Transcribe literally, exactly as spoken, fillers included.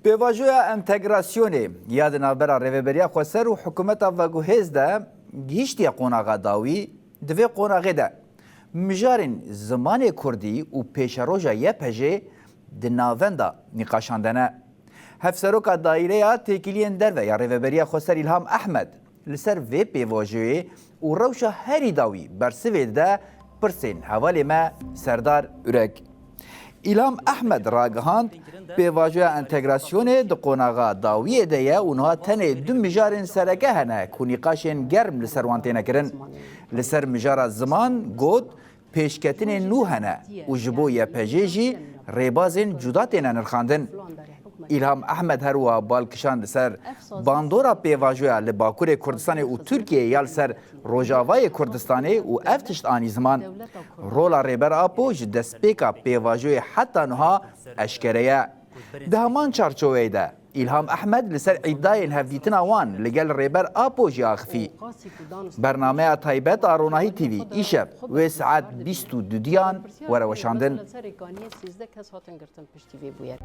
Pêvajoya entegrasyonê ya di navbera Rêveberiya Xweser û hikûmeta veguhêz de gihîştiye qonaxa dawî. Di vê qonaxê de mijarên zimanê kurdî û pêşeroja Y P J'ê di navenda nîqaşan de ne. Hevseroka Daîreya Têkiliyên Derve ya Rêveberiya Xweser Îlham Ehmed li ser vê pêvajoyê û rewşa herî dawî bersivê dide pirsên hevalê me Serdar Ürek. Îlham Ehmed ragihand, pêvajoya entegrasyonê di qonaxa dawiyê de ye û niha tenê du mijarên sereke hene ku nîqaşên germ li ser wan têne kirin. Li ser mijara ziman got, pêşketinên nû hene û ji bo Y P J'ê jî rêbazên cuda têne nirxandin. Îlham Ehmed her wiha bal kişand li ser bandora pêvajoya li Bakurê Kurdistanê û Tirkiyeyê ya li ser Rojavayê Kurdistanê û ev tişt anî ziman. Rola Rêber Apo ji destpêka pêvajoyê heta niha eşkere ye. Di heman çarçoveyê de Îlham Ehmed li ser îdayên hevdîtina wan li gel Rêber Apo jî axifî. Bernameya taybet a Ronahî T V îşev wê saet bîst û duyan were weşandin. Li ser Rêkaniyê sîzdeh kes hatin girtin piştî vê bûyerê.